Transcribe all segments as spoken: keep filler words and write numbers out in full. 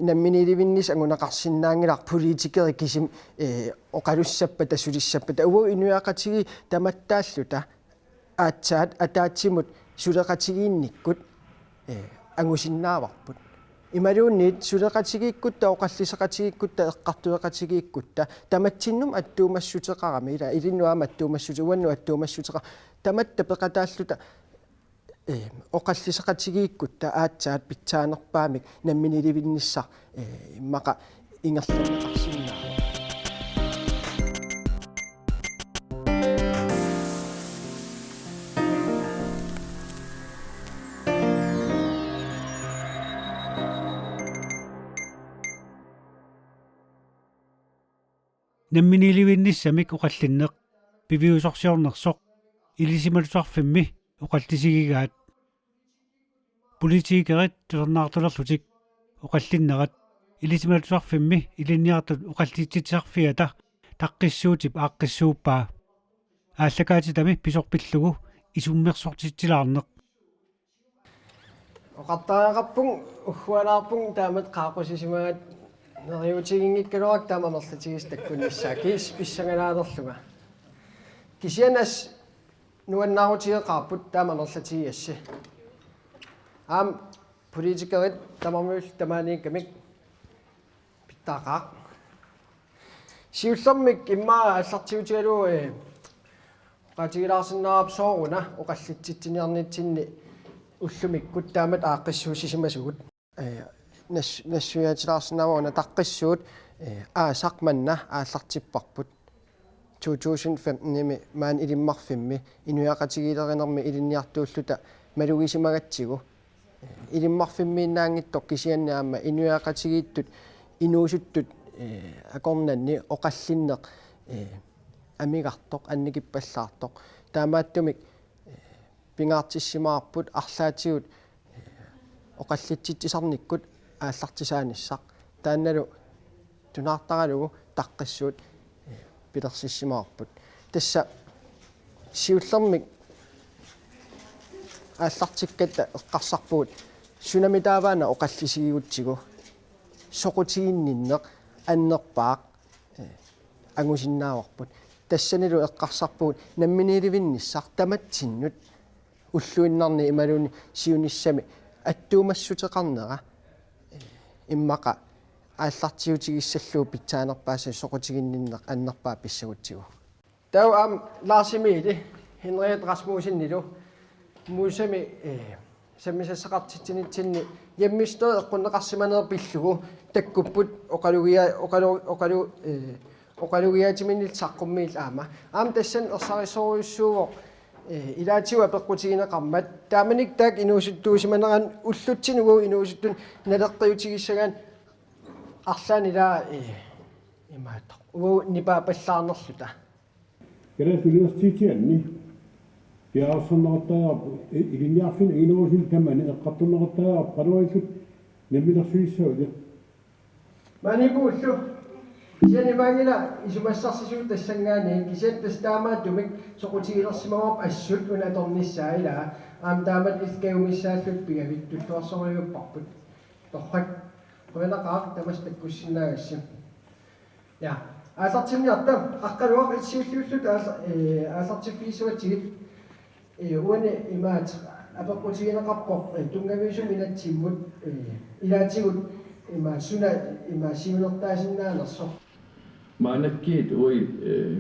Namminiilivinnissaq anguneqarsinnaanngilaq politikerit kisimi, eh, oqalussappata sulissappata. Uagut inuiaqatigiit tamattaalluta aatsaat ataatsimut suleqatigiinnikkut, eh, angusinnaavarput. Imaluunniit suleqatigiikkutta, oqalliseqatigiikkutta, eqqartueqatigiikkutta, tamatsinnut attuumassuteqarami, ila ilinnut aamma attuumassuteqarami, uannut attuumassuteqarami, tamatta peqataalluta, eh, oqalliseqatigiikkutta aatsaat pitsaanerpaamik namminiilivinnissaq, eh, immaqa ingerlanneqarsinnaavoq. Namminiilivinnissamik oqallinneq piviusorsiornersoq ilisimatusarfimmi oqallisigigaat. Politikerit tusarnaartulerlutik oqallinnerat ilisimatusarfimmi ilinniartut oqallitsitsisarfiata taqqissuutip aaqqissuuppaa. Aallakaatitami pisoq pillugu isummersortitsilaarneq. Oqartariaqarpunga uggualaarpunga taamatut qaaqqusisimagatta, neriuutiginngikkaluarpara taama amerlatigisut takkunnissaat, kiisa pissangalaalerlunga. Kisianni assut nuannaarutigeqaarput taama amerlatigigassi. Aamma politikerit tamarmiulluta tamaaniikkamik pitsaaqaaq. Siullermik immaqa aallartiutigalugu, eh, oqaatigilaarsinnaavarput sooruna oqallitsitsiniarnitsinni ullumikkut taamatut aaqqissuussisimasugut. Eh, nas-, nassuiaatilaarsinnaavara una taqqissuut, eh, aasaq manna aallartipparput. To tusind femtenimi maani Ilimmarfimmi inuiaqatigiilerinermi ilinniartuulluta malugisimagatsigu. Ilimmarfimmiinnaanngitsoq kisianni aamma inuiaqatigiittut inuusuttut, eh, akornanni oqallinneq, eh, amigartoq, annikippallaartoq. Taamaattumik, eh, pingaartissimavarput arlaatigut, eh, oqallitsitsisarnikkut aallartisaanissaq. Taannalu tunaartaralugu taqqissuut, eh, pilersissimavarput. Tassa siullermik aallartikkatta eqqarsarpugut sunami taavaana oqallisigigutsigu soqutiginninneq annerpaaq, eh, angusinnaavarput. Tassanilu eqqarsarpugut namminiilivinnissaq tamatsinnut ulluinnarni imaluunniit siunissami attuumassuteqarnera, eh, immaqa aallartiutigissallugu pitsaanerpaasat soqutiginninneq annerpaaq pissagutsigu. Taava aamma Lars Emili, Henriette Rasmussenilu Muusami, eh, sammisassaqartitsinitsinni hjemmeside eqqunneqarsimanera pillugu takkupput oqalugia-, oqalu-, oqalu-, eh, oqalugiaatiminillu saqqummiillu aamma. Aamma tassani ersarissorujussuuvoq, eh, ilaatigut apeqqutigineqarmat. Taamanikkut taakku inuusuttuusimaneranni ullutsinnut uagut inuusuttunut naleqqiutigissagaanni arlaanni ilaa, eh, imaattoq. Uagut nipaappallaarnerluta. Kalaallit Universitetianni piareersarneqartariaqarpoq, i-, ilinniarfinni anginerusuni tamani eqqartorneqartariaqarpoq, qanoq ililluta namminersulissagunik. Maaniippugut ullut. Kisianni imaanngilaq isumassarsisugut tassanngaanniit, kisianni tassa taamaattumik soqutigilersimavarput assut una atornissaa ilaa. Aamma taamatut illit kajumissaallutit pigavit, tulluarsorujupparput. Torrak. Qujanaqaaq tamassi takkussinnaagassi. Ja. Aallartinniarta, Aqqaluaq, issiulliullutit aalla-, eh, aallartiffigissavatsigit. Eh, uani imaattoq apeqqutigineqarpoq, eh, tunngaviusumik inatsimmut, eh, ilaatigut imaattoq suna imaattoq siunertaasinnaanersoq. Maannakkut uagut, eh,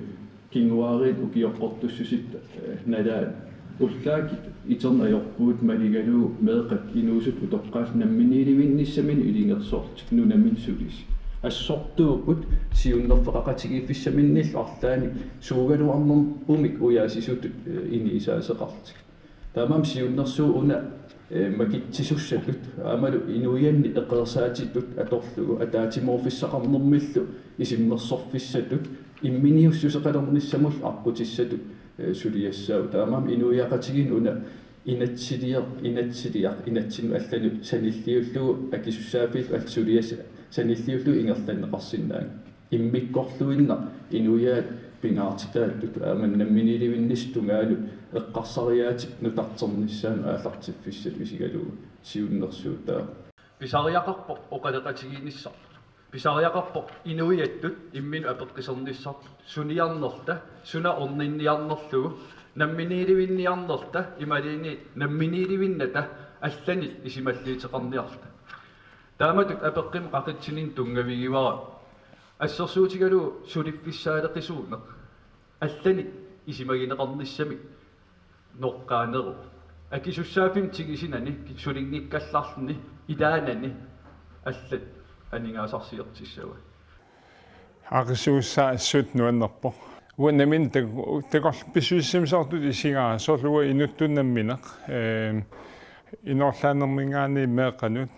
kinguaariit ukioqqortussusitta, eh, nalaat ullaakkut iterneq ajorpugut maligalugu meeqqat inuusuttut utoqqaat namminiilivinnissaminut ilungersorlutik nunaminnut sulisut. Assortuupput siunnerfeqaqatigiiffissaminnillu arlaannik suugaluarnermik ujaasisutut, eh, inuusaasoqarlutik. Taamaammat siunnersuut una, eh, makitsisussatut, aammalu inuiannik eqeersaatitut atorlugu ataatsimoorfissaqarnermillu isummersorfissatut imminiussuseqalernissamullu aqqutissatut, eh, suliassaavoq. Taamaammat inuiaqatigiinnut una inatsilior-, inatsiliaq, inatsinnut allanut sanilliullugu akisussaaffiillu allat suliassat sanilliullugu ingerlanneqarsinnaanngilaq. Immikkoorluinnaq inuiaat pingaartitaattut aamma namminiilivinnissap tungaanut eqqarsariaatip nutarternissaanut aallartiffissatut isigalugu siunnersuutaa. Pisariaqarpoq oqaloqatigiinnissarput. Pisariaqarpoq inuiattut imminut apeqqusernissarput, suniarnerluta, suna orninniarnerlugu, namminiilivinniarnerluta imaluunniit namminiilivinnata allanit isumalluuteqarniarluta. Taamatut apeqqummi qaqitsinini tunngavigivara. Assersuutigalugu suliffissaaleqisuuneq allanik isumagineqarnissamik noqqaaneruvoq. Akisussaaffimmik tigusinani, sulinngikkallarluni, ilaanani allat aningaasarsiortissavaat. Aaqqissuussaasut nuannerpoq. Uanga nammineq tak-, takorloortumik pissusissamisoortutut isigaara, soorlu uanga inuttut nammineq, ehm, inoorlaanerminngaanniit meeqqanut,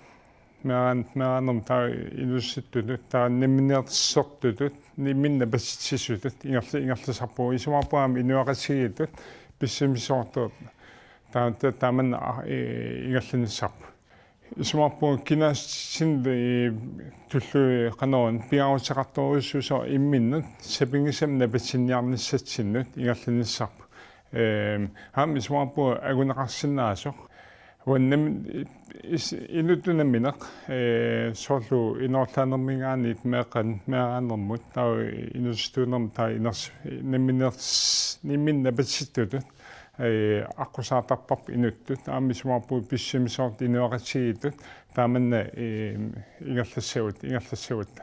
meeraan-, meeraanermut taava inuussutitut, taava namminiilisertutut, nammineq napatitsisutut, ingerla-, ingerlasarpunga, isumaqarpunga aamma inuiaqatigiittut pissusissamisoortut, taava, ta-, taamanna, aa, ee, ingerlanissarput. Isumaqarpunga kinaassutsinik, ee, tullu qanoq pingaaruteqartorujussuusoq imminnut sapinngisamik napatinniarnissatsinnut ingerlanissarput. Ehm, aamma isumaqarpunga anguneqarsinnaasoq. Uannam is-, inuttut nammineq, ee, soorlu inoorlaanerminngaanniit meeqqanut, meeraanermut, taava inuussutituunermut, taava iners-, nammineers-, nammineq napatittutut, ee, aqqusaartarparput inuttut, aamma isumaqarpunga pissusissamisoortut inuiaqatigiittut, taamanna, ee, ingerlassavagut, ingerlassavagut.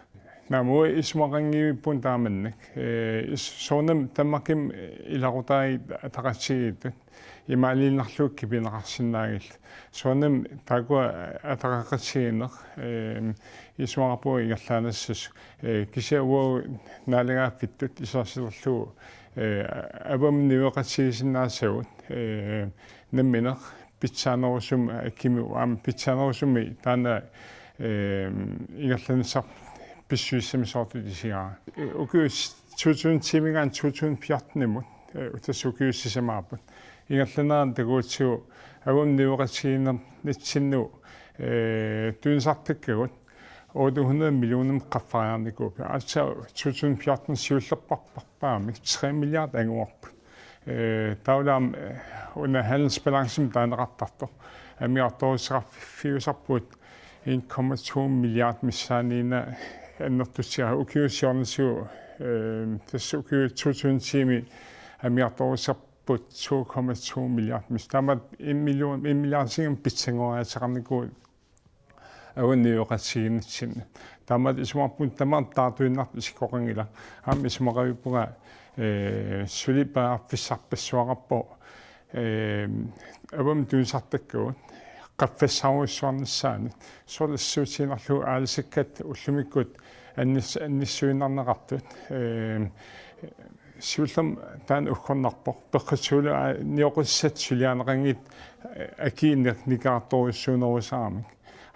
Naamik, uanga isumaqanngivippunga taamannak, ee, is-, soorunami Danmarkimi ilaqutariit ataqatigiittut imaaliinnarlugu kipineqarsinnaanngillat. Soorunami taakkua ataqeqatigiinneq, ehm, isumaqarpunga ingerlaannassasoq, ee, kisianni uagut naalagaaffittut isersilerlugu, ee, avammut niueqatigiissinnaasagut, ee, nammineq pitsaanerusumik, ee, akimi aamma pitsaanerusumik taanna, ehm, ingerlanissarput pissusissamisoortutut isigaara. Ee, ukiut to tusind ti-minngaanniit to tusind fjorten-imut, ee, tassa ukiut sisamaapput, ingerlanerani takugutsigu avammut niueqatigiinnernitsinnut, ee, tunisartakkagut otte hundrede millioner qaffariarnikuupput. Altså to tusind fjorten siullerpaamik tre milliard anguarput. Ee, taavalu aamma, ee, una handelsbalancemi taaneqartartoq. Amigartoorussuteqarfiusarpugut en komma to milliard missaaniinnaat annertusiarput ukiut siornatigut, ee, tassa ukiut to tusind ti-mi amigartoorussuteqarput to komma to milliard mis-, taamaat en million, en milliard singa pitsanngoriaateqarnikuuvoq avammut niueqatigiinnitsinni. Taamaattumik isumaqarpunga tamaat taartuinnartoq isikkoqanngilaq. Aamma isumaqarpunga, ee, suli periarfissarpassuaqarpoq, ee, avammut tunisartakkagut qaffassarujussuarnissaanut. Soorlu assersuutigiinnarlugu aalisakkat ullumikkut annis-, annissuinnarneqartut, ee, siullermik taanna uggornarpoq. Peqqissutigalugu, aa, nioqqutissat suliarineqanngitsut, ee, akiinneq nikerartorujussuunerusaramik.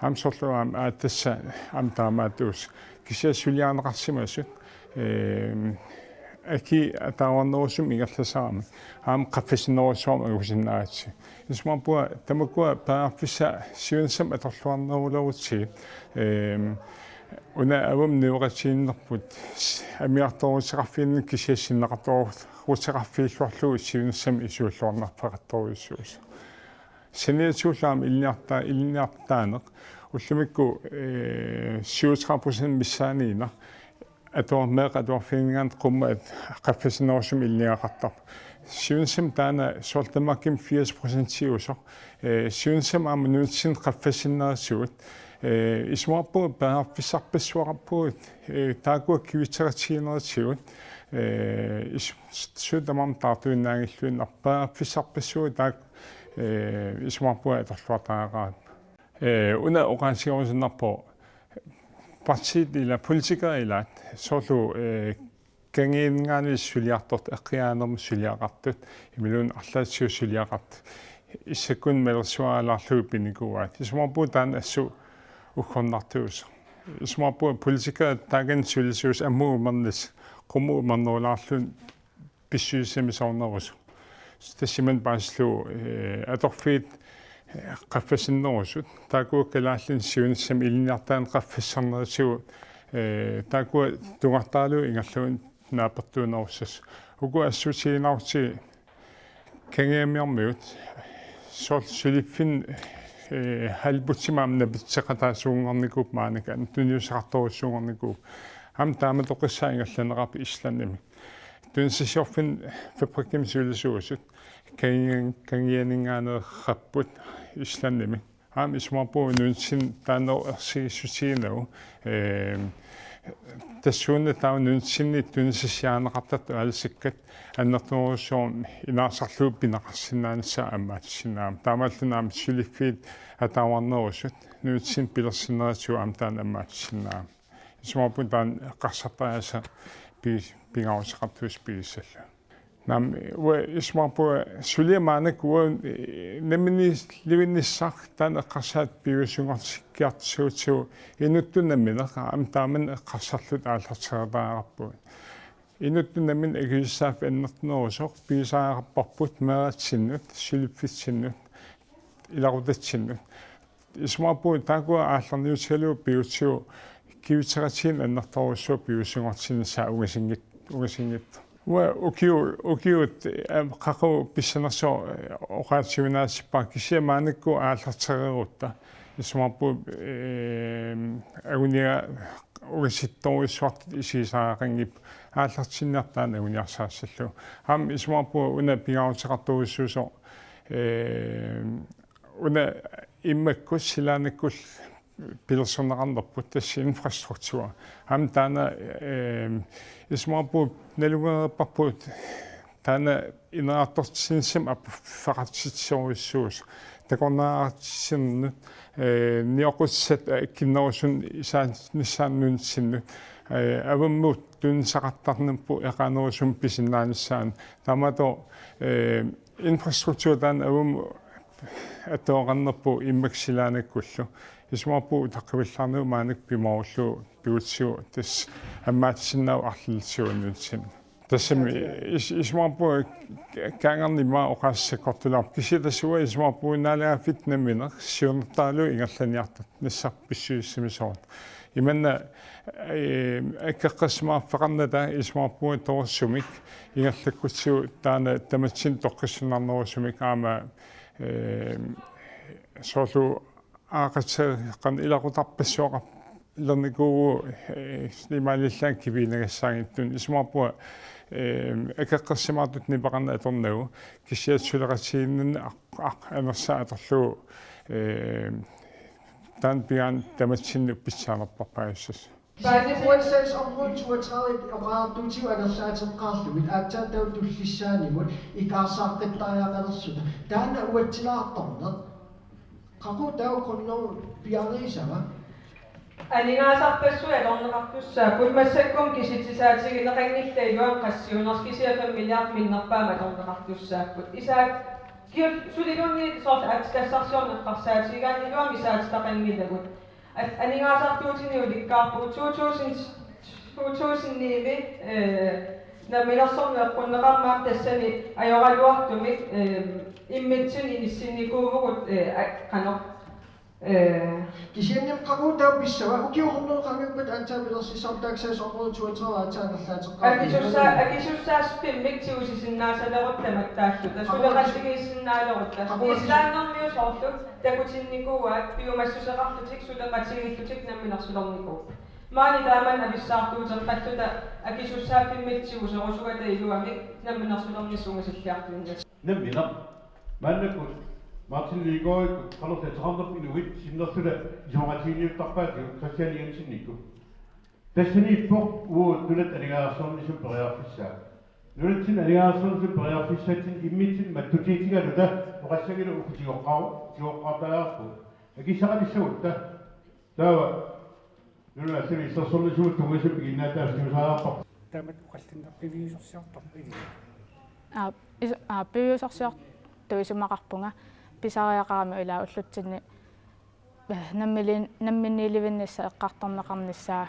Aamma soorlu aamma, aa, tassa aamma taamaattuusoq. Kisianni suliarineqarsimasut, ehm, akii ataavarnerusumik ingerlasaramik. Aamma qaffasinnerusumik angusinnaagatsigit. Isumaqarpunga tamakkua periarfissat siunissami atorluarnerulerutsigit, ehm, una avammut niueqatigiinnerput amigartoorussuteqarfiinnut kisianni sinneqartooruteqarfiilluarlugu siunissami isualluarnarfeqartorujussuusoq. Saniatigullu aamma ilinniarta-, ilinniartitaaneq ullumikkut, ee, syvogtredive procent missaaniinnaq ator-, meeqqat atuarfiginninninngaanniit qummut qaffasinnerusumik ilinniagaqartarpoq. Siunissami taanna soorlu Danmarkimi firs procentiusoq. Ee, siunissami aamma nunatsinni qaffasinnerisigut, ee, isumaqarpunga periarfissarpassuaqarpugut, ee, taakkua kivitseqatigiinnerisigut, ee, is-, suut tamarmik taartuinnaanngilluinnarput, periarfissarpassuit taakku, ee, isumaqarpunga atorluartariaqarput. Ee, una oqaatigerusunnarpoq partiit ila politikerit ilaat soorlu, ee, kangianinngaanniit suliartortut, eqqiaanermut suliaqartut, imaluunniit arlaatigut suliaqartut, issakkunni malersualaarlugit pinikuuaat. Isumaqarpunga taanna assut uggornartuusoq. Isumaqarpunga politikerit taakani sulisuusut ammut umernis, qummut umernerulaarluni pissusissamisoornerusoq. Tassa imannak paasillugu, ee, atorfiit, ee, qaffasinnerusut. Taakkua kalaallinik siunissami ilinniartitaaneq qaffassarnerisigut, ee, taakkua tunngattaarlugit ingerlaannaq naapertuunnerussasut. Uku assersuutigiinnarutsigit kangiamiormiut soorlu suliffinni Eh, halvbudsimik aamma napitseqataasuunngornikuupput maannakkut, tunniussaqartorujussuunngornikuupput. Aamma taamatoqqissaaq ingerlanneqarpoq Islandimi. Tunisassiorfinnut fabrikkimi sulisuusut, Kangian-, Kangianinngaanneerput Islandimi. Aamma isumaqarpunga nunatsinni taanna ersigissutiginagu. Ehm, tassuuna taava nunatsinni tunisassiarineqartartut aalisakkat annertunerusumik inaarsarlugu pineqarsinnaanissaat ammaatissinnaammat. Taamaalilluni aamma suliffiit ataavarnerusut nunatsinni pilersinnerisigut aamma taanna ammaatissinnaammat. Isumaqarpunga taanna eqqarsartariaaseq pi-, pingaaruteqartuusoq pigissallugu. Naamik, uanga isumaqarpunga suliaq maannakkut uanga, eh, namminiilivinnissaq taanna eqqarsaat piviusunngortikkiartuutigut inuttut nammineq, aamma taamani eqqarsarluta aallartereertariaqarpugut. Inuttut nammineq akisussaaffik annertunerusoq pigisariaqarparput meeratsinnut, suliffitsinnut, ilaqutatsinnut. Isumaqarpunga taakku aallarniutigalugu pigutigu kivitseqatigiinneq annertoorujussuaq piviusunngortinnissaa ungasinngit-, ungasinngitsoq. Uanga ukiu-, ukiut, eh, qaqugu pissanersoq, eh, oqaatigiumaarpara kisianni maannakkut aallartereerutta. Isumaqarpunga, eh, anguniagaq ungasittorujussuartut isigisariaqanngipput aallartinniartaat anguniarsarissallugu. Aamma isumaqarpunga una pingaaruteqartorujussuusoq, eh, una immakkut silaannakkullu pilersorneqarnerput tassa infrastruktur. Aamma taanna, ehm, isumaqarpunga nalunngereerparput taanna ineriartortitsinissamut apuffeqartitsisorujussuusoq. Takornariartitsinermut, eh, nioqqutissat, eh, kinnerusumik isaanissaannut nunatsinnut, eh, avammut tunineqartarnerput eqaannerusumik pisinnaanissaanut. Taamaattoq, eh, infrastruktur taanna avammut atoqarnerput immaqa silaannakkullu. Isumaqarpunga utaqqivallaarnagu maannakkut pimoorullugu pigutigu tassa ammaatissinnaavoq arlallit siuaannartut. Tassami is-, isumaqarpunga kaangarnimma oqaaseq sakkortulaarpoq. Kisianni tassa uanga isumaqarpunga naalagaaffittut nammineq siunertaralugu ingerlaniartarnissaq pissusissamisoortoq. Imanna, eh, akeqqissimaaffeqarnata isumaqarpunga torersumik ingerlakkutsigu taanna tamatsinnut toqqissinarnerusumik aamma, eh, soorlu aaqatseriiqqan ilaqutarpassuaqarlernikuuvugut, eh, imaalillaannaq kiviinagassaanngitsunik isumaqarpunga, eh, akeqqissimaattutut nipeqarneq atornagu kisianni suleqatigiinninni aq-, aq-, anersaaq atorlugu, eh, taanna pigaanni tamatsinnut pitsaanerpaajussasoq. Paasifuat sagsområde toogtredive oqariartuutigut angerlaateqqaarlugit aatsaat taava tullissaanimut ikaarsaaqqittariaqalersuta. Taanna uatsilaartorneq. Qaqugu taava grundlovi piareerissava? Aningaasarpassuit atorneqartussaapput massakkut kisitsisaatigineqanngillat iluamik qassiunersut kisianni fem milliard minnerpaamik atorneqartussaapput. Isaat kiul-, suliluunniit soorlu aatsitassarsiorneq eqqarsaatigigaanni iluamik isaatitaqanngilagut. Al-, aningaasartuutinik ulikkaarpugut to tusind, to tusind ni-mi, eh, namminersorneq eqqunneqarmat tassani ajoraluartumik, eh, immitsinnut inissinnikuuvugut, eh, a-, qanoq. Eh, kisianni qaqugu taava pissava, ukiut hundrede qangaappat aatsaat pilersissartaaksaas hundrede toogtredive aatsaat angerlaateqqaarput. Akisussaa-, akisussaassummik tigusisinnaasaleruttamak taalluta, qaqugu suleqatigiissinnaalerutta. Qaqugu Islandimiut soorlu takutinnikuuaat piumassuseqarlutik suleqatigiillutik namminersulernikuupput. Maani taamani avissaartuuteqqalluta akisussaaffimmik tiguserusugata iluamik namminersulernissaq ungasilliartuinnassaaq. Nammineq. Maannakkut Martin Lidegaardikkut qanorlu ateqarnerput inuit sinnerluta isumaqatiginninniartarpaatigut Kristian Jensenikkut. Tassaniippoq uagut nunat aningaasarsiornissamut periarfissaat. Nunatsinni aningaasarsiornissamut periarfissatsinnik immitsinnut mattutiitigaluta oqassanngilaq uku tigoqqaaru-, tigoqqaartariaqarpugut. Akissaqalissagutta. Taava nunat allanut illersornissamut tunngasumik piginnaatitaassuusariaqarparput. Taamatut oqallinneq piviusorsiortorpa ilaa? Aap, is-, aap, piviusorsiortoq isumaqarpunga pisariaqarami ilaa ullutsinni, eh, nammili-, namminiilivinnissaq eqqartorneqarnissaa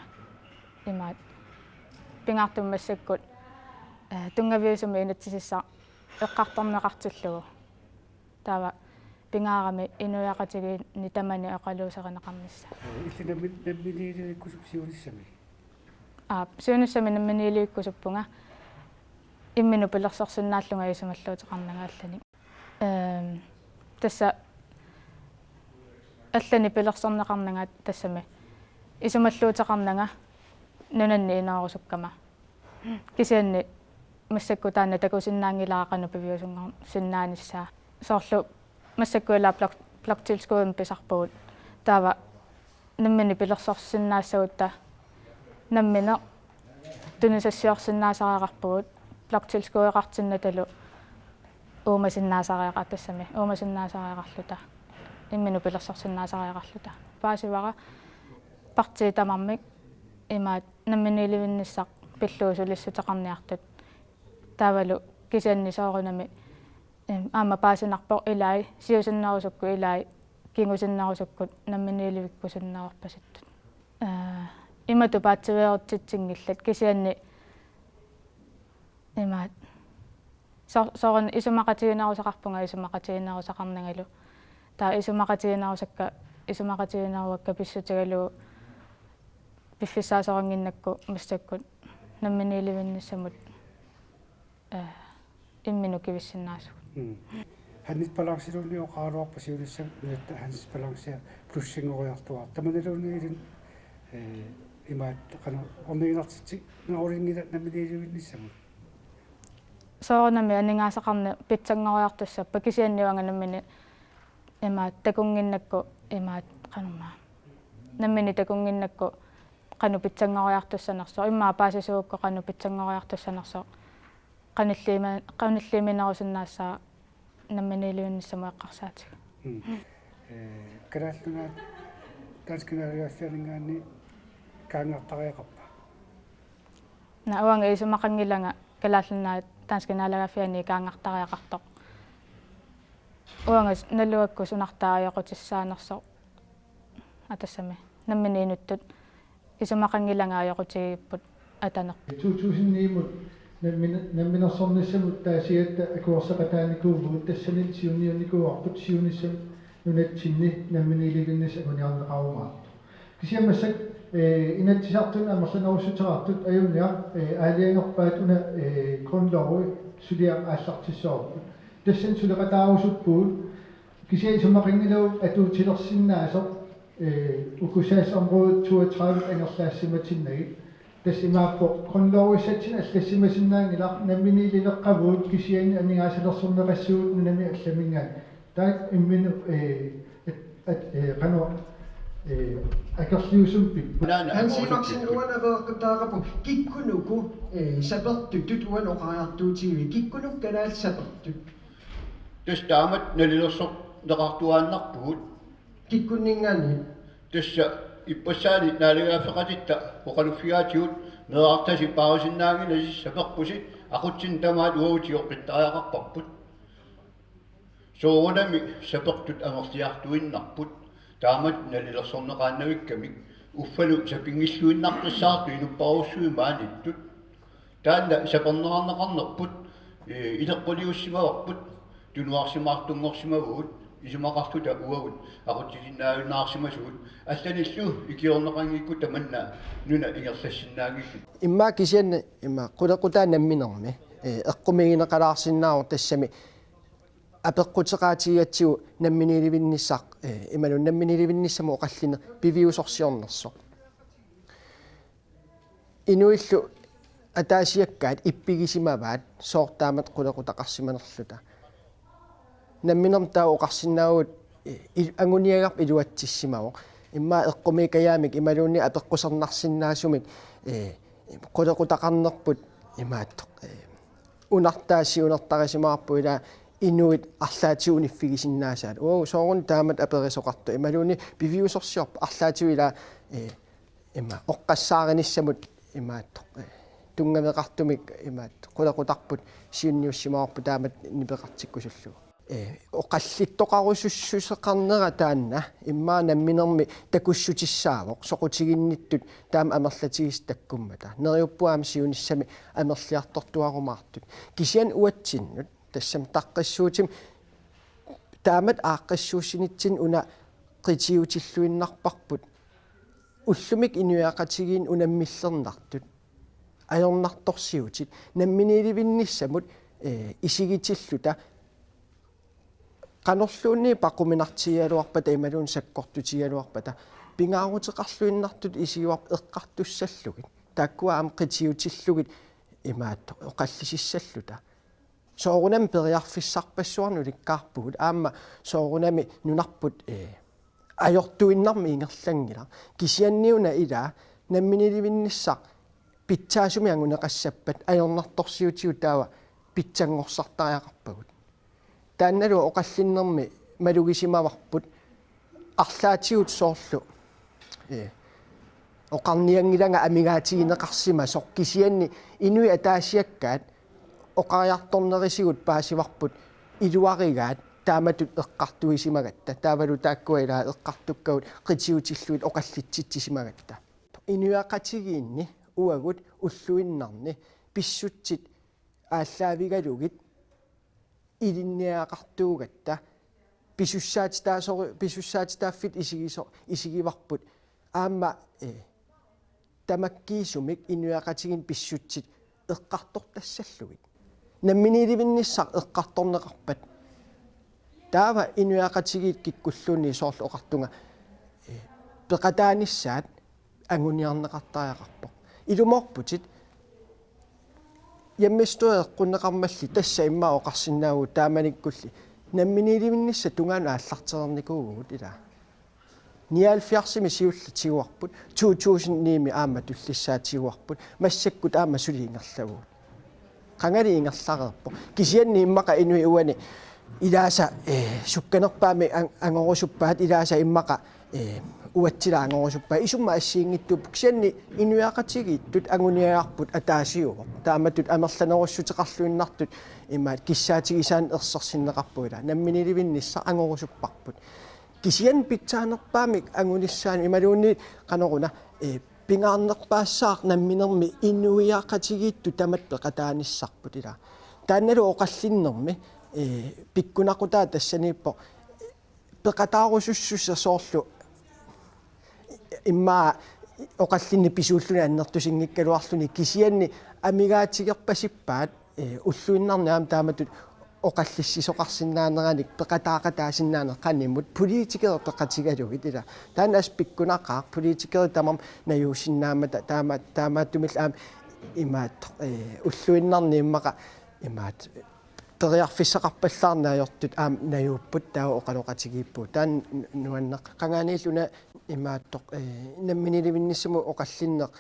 imaat pingaartumik massakkut, eh, tunngaviusumik inatsisissaq eqqartorneqartillugu. Taava pingaarami inuiaqatigiinni tamani oqaluuserineqarnissaa. Illit nammi-, namminiilivikkusup siunissami? Aap, siunissami namminiilivikkusuppunga imminut pilersorsinnaallunga isumalluuteqarnanga allanik. Ehm, tassa Allanik pilersorneqarnanga tassami isumalluuteqarnanga nunanni inoorusukkama. Kisianni massakkut taanna takusinnaanngilara qanoq piviusunngorsinnaanissaa. Soorlu massakkut ila blok-, bloktilskuddimik pisarpugut. Taava nammineq pilersorsinnaassagutta nammineq tunisassiorsinnaasariaqarpugut, bloktilskuddeqartinnatalu uumasinnaasariaqa-, tassami uumasinnaasariaqarluta, imminut pilersorsinnaasariaqarluta. Paasivara partiit tamarmik imaattoq namminiilivinnissaq pillugu sulissuteqarniartut. Taavalu kisianni soorunami, em, aamma paasinarpoq ilai siusinnerusukkut ilai kingusinnerusukkut namminiilivikkusunnerpasittut. Ee, imatut paatsiveerutsitsinngillat kisianni imaattoq so-, soorunami isumaqatiginerusaqarpunga isumaqatiginerusaqarnangalu. Taava isumaqatiginerusakka, isumaqatigineruakka pissutigalugu piffissaasoqannginnakku massakkut namminiilivinnissamut, ee, imminut kivissinnaasugut. Mm. Handelsbalanceluunniit oqaraluarpat siunissami nunatta handelsbalancea plussinngoriartuaartoq. Tamaniluunniit, ee, imaattoq qanoq orniginartitsinerulinngilaq namminiilivinnissamut. Soorunami aningaasaqarneq pitsanngoriartussappat kisianni uanga nammineq imaattoq takunnginnakku imaattoq qanormaa. Nammineq takunnginnakku qanoq pitsanngoriartussanersoq, immaqa paasisugukku qanoq pitsanngoriartussanersoq, qanilliima-, qanilliiminerusinnaassavara namminiilivinnissamut eqqarsaatiga. Mm. Ee, Kalaallit Nunaat Danskit Naalagaaffianninngaanniit kaangartariaqarpa? Naa, uanga isumaqanngilanga Kalaallit Nunaat Danskit Naalagaaffianniit kaangartariaqartoq. Uanga s-, naluakku sunartaa ajoqutissaanersoq. Aa, tassami. Nammineq inuttut isumaqanngilanga ajoqutigigipput atanerput. To tusind ni-mut nammine-, namminersornissamut taasigatta akuerseqataanikuuvugut, tassanilu siunniunnikuuarput siunissami nunatsinni namminiilivinnissaq anguniarneqarumaartoq. Kisianni massakkut, ee, Inatsisartuni amerlanerussuteqartut ajunniaq, ee, aalajangerpaat una, ee, grundlovi suliaq aallartissavarput. Tassani suleqataarusuppugut, kisianni isumaqanngilagut atuutilersinnaasoq, ee, uku sagsområde toogtredive angerlaassimatinnagu. Tassa imaappoq grundlovissatsinnik allassimasinnaanngilaq, namminiilileqqavugut kisianni aningaasalersorneqassagut nunami allaminngaanniit. Taakku imminnut, ee, at, at, ee, qanoq, ee, akerliusumik pipput. Naana, Hans Enoksen, amorusukkut. Uanga apereqqutaaqqapput: Kikkunuku, ee, sapertutut uanga oqariartuutigalugu? Kikkunuku kalaallit sapertut? Tassa taamatut nalilersorneqartuaannarpugut. Kikkunninngaanniit? Tassa ippassaani naalagaaffeqatitta oqaluffigaatigut: Meerartasi paarisinnaannginasi, saperpusi, aqutsinnut tamaat uagut tigoqqittariaqarparput. Soorunami sapertut amerliartuinnarput taamatut nalilersorneqaannavikkamik, uffalu sapinngilluinnaqqissaartut inupparujussuit maaniittut. Taanna saperneqarneqarnerput, ee, ileqquliussimavarput, tunuarsimaartunngorsimavugut, isumaqarluta uagut aqutsisinnaajunnarsimasugut, allanillu ikiorneqanngikkunik tamanna nuna ingerlassinnaanngilluta. Immaqa kisianni immaqa qulequtaat namminermi, ee, eqqumigineqalaarsinnaavoq, tassami apeqquteqaatigigatsigu namminiilivinnissaq, ee, imaluunniit namminiilivinnissamut oqallinneq piviusorsiornersoq. Inuillu ataasiakkaat ippigisimavaat sooq taamatut qulequtaqarsimanerluta. Namminermi taava oqarsinnaavugut, ee, il-, anguniagarput iluatsissimavoq. Immaqa eqqumiikkajaamik imaluunniit apeqqusernarsinnaasumik, ee, qulequtaqarnerput imaattoq, ee, unartaa siunertarisimavarput, ilaa inuit arlaatigut uniffigisinnaasaat. Uagut soorunami taamatut aperisoqartoq imaluunniit piviusorsiorpoq arlaatigut ilaa, ee, ima oqqassaarinissamut imaattoq, ee, tunngaveqartumik imaattoq qulequtarput siunniussimavarput taamatut nipeqartikkusullugu. Ee, oqallittoqarusussuseqarnera taanna immaqa namminermi takussutissaavoq soqutiginnittut taama amerlatigisut takkummata. Neriuppunga aamma siunissami amerliartortuarumaartut. Kisianni uatsinnut, tassami taqqissuutimik taamatut aaqqissuussinitsinni una qitiutilluinnarparput. Ullumikkut inuiaqatigiinni unammillernartut, ajornartorsiutit, namminiilivinnissamut, ee, isigitilluta Qanorluunniit paquminartigigaluarpata imaluunniit sakkortutigigaluarpata pingaaruteqarluinnartutut isigivarput eqqartussallugit. Taakkua aamma qitiutillugit imaattoq oqallisissalluta. Soorunami periarfissarpassuarnik ulikkaarpugut aamma soorunami nunarput, eh, ajortuinnarmik ingerlanngilaq. Kisianniuna ila namminiilivinnissaq pitsaasumik anguneqassappat ajornartorsiutigut taava pitsanngorsartariaqarpagut. Taannalu oqallinnermi malugisimavarput arlaatigut soorlu, eh, oqarnianngilanga amigaatigineqarsimasoq kisianni inuit ataasiakkaat oqariartornerisigut paasivarput iluarigaat taamatut eqqartuisimagatta. Taavalu taakkua ila eqqartukkagut qitiutillugit oqallitsitsisimagatta. Inuiaqatigiinni uagut ulluinnarni pissutsit aallaavigalugit ilinniagaqartuugatta pisussaatitaasori-, pisussaatitaaffik isigiso-, isigivarput aamma, eh, tamakkiisumik inuiaqatigiinni pissutsit eqqartortassallugit. Namminiilivinnissaq eqqartorneqarpat taava inuiaqatigiit kikkulluunniit soorlu oqartunga, eh, peqataanissaat anguniarneqartariaqarpoq. Ilumoorputit, hjemmeside eqqunneqarmalli tassa immaqa oqarsinnaavugut taamanikkulli namminiilivinnissaq tungaanut aallartereernikuuvugut ila. Nioghalvfjerdsimi siulleq tiguarput, to tusind ni-mi aamma tullissaa tiguarput, massakkut aamma suli ingerlavugut. Qangali ingerlareerpoq. Kisianni immaqa inuit uani ilaasa, eh, sukkanerpaamik an-, angorusuppaat, ilaasa immaqa, eh, uatsilaat angorusuppaat. Isummat assigiinngitsuupput, kisianni inuiaqatigiittut anguniagarput ataasiuvoq. Taamatut amerlanerussuteqarluinnartut imaat kissaatigisaannik ersersinneqarpoq ila. Namminiilivinnissaq angorusupparput. Kisianni pitsaanerpaamik angunissaanut imaluunniit qanoruna, eh, pingaarnerpaassaaq namminermi inuiaqatigiittut tamatta peqataanissarput ila. Taannalu oqallinnermi, eh, pikkunaqutaa tassaniippoq peqataarusussuseq soorlu immaqa oqallinneq pisuulluni annertusinngikkaluarluni kisianni amigaatigerpasippaat, eh, ulluinnarni aamma taamatut oqallissisoqarsinnaaneranik peqataaqataasinnaaneq qanimut politikerit peqatigalugit ila. Taanna assut pikkunaqaaq politikerit tamarmik najuussinnaammata taama-, taamaattumillu aamma imaattoq, eh, ulluinnarni immaqa imaat periarfissaqarpallaarneq ajortut aamma najuupput taava oqaloqatigiippugut. Taanna nu-, nuanneq qanganiilluna imaattoq, eh, namminiilivinnissamut oqallinneq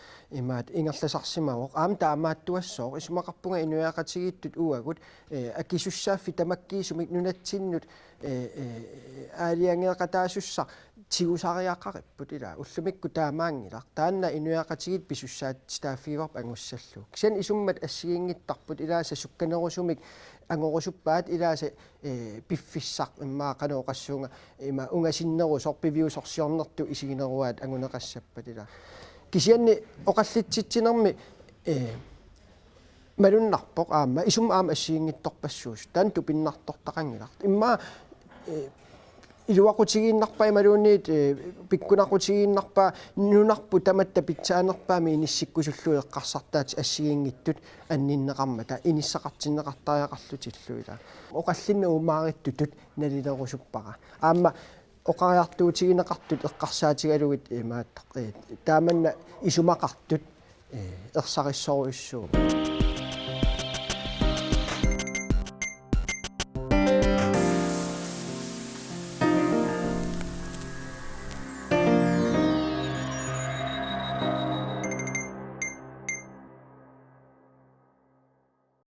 imaat ingerlasarsimavoq. Aamma taamaattuassooq isumaqarpunga inuiaqatigiittut uagut, eh, akisussaaffik tamakkiisumik nunatsinnut, eh, eh, aalajangeeqataasussaq tigusariaqaripput ila. Ullumikkut taamaanngilaq. Taanna inuiaqatigiit pisussaatitaaffigivarput angussallugu. Kisianni isummat assigiinngittarput ilaasa sukkanerusumik angorusuppaat ilaasa, eh, piffissaq immaqa qanoq oqassuunga ima ungasinnerusoq piviusorsiornertut isigineruaat anguneqassappat ila. Kisianni oqallitsitsinermi, eh, malunnarpoq aamma isummat aamma assigiinngitsorpassuusut. Taanna tupinnartortaqanngilaq. Immaqa, eh, iluaqutigiinnarpaa imaluunniit, eh, pikkunaqutigiinnarpaa nunarput tamatta pitsaanerpaamik inissikkusullugu eqqarsartaatit assigiinngitsut anninneqarmata inissaqartinneqartariaqarlutillu ila. Oqallinneq uumaarittutut nalilerusuppara. Aamma oqariartuutigineqartut eqqarsaatigalugit imaattoq, eh, taamanna isumaqartut, eh, ersarissorujussuuvoq.